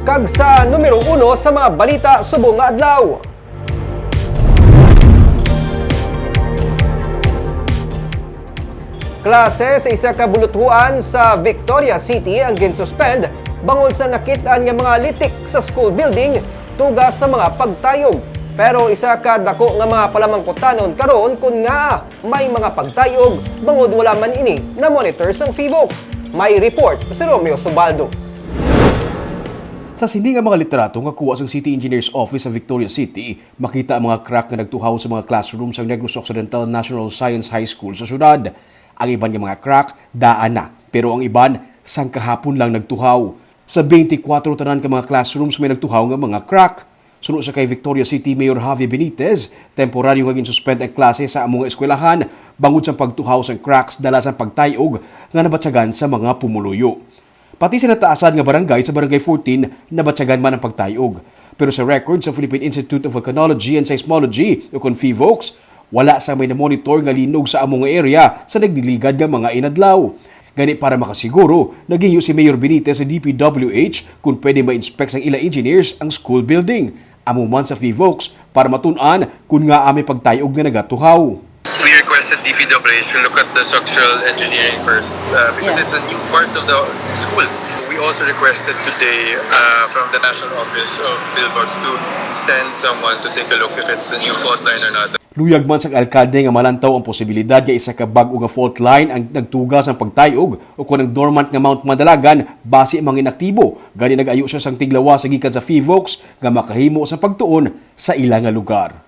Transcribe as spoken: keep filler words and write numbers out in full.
Kag sa numero uno sa mga balita subong nga adlaw. Klase sa isa ka buluthuan sa Victoria City ang ginsuspend bangod sa nakit-an nga mga litik sa school building tuga sa mga pagtayog. Pero isa ka dako nga mga palamangkutanon karon kon ngaa may mga pagtayog bangod wala man ini na-monitor sang PHIVOLCS. May report si Romeo Subaldo. Sa sini nga mga litrato nga kuha sang City Engineer's Office sa Victoria City, makita ang mga crack nga nagtuhaw sa mga classroom sa Negros Occidental National Science High School sa syudad. Ang iban nga mga crack daan na, pero ang iban sang kahapon lang nagtuhaw. Sa twenty-four tanan ka mga classrooms may nagtuhaw nga mga crack. Suno sa kay Victoria City Mayor Javi Benitez, temporaryo nga ginsuspend ang klase sa amo nga eskwelahan bangod sa pagtuhaw sang cracks dala sa pagtayog nga nabatyagan sa mga pumuluyo. Pati sa nataasan nga barangay sa Barangay fourteen, nabatyagan man ang pagtayog. Pero sa record sa Philippine Institute of Volcanology and Seismology, o kon PHIVOLCS, wala sa may na-monitor nga linog sa amo nga area sa nagliligad nga mga inadlaw. Gani, para makasiguro, naghinyo si Mayor Benitez sa D P W H kung pwede ma-inspect sang ila engineers ang school building. Amo man sa PHIVOLCS para matun-an kung ngaa may pagtayog nga nagatuhaw. We requested D P W H to look at the structural engineering first, uh, because Yeah. it's a new part of the school. We also requested today, uh, from the National Office of PHIVOLCS to send someone to take a look if it's a new fault line or not. Luyag man sang alkalde nga malantaw ang posibilidad nga isa ka bag-o nga fault line ang nagtuga sang pagtayog o kon ang dormant nga Mount Madalagan basi manginaktibo. Gani, nag-ayo siya sang tiglawas sa gikan sa PHIVOLCS nga makahimo sa pagtuon sa ila nga lugar.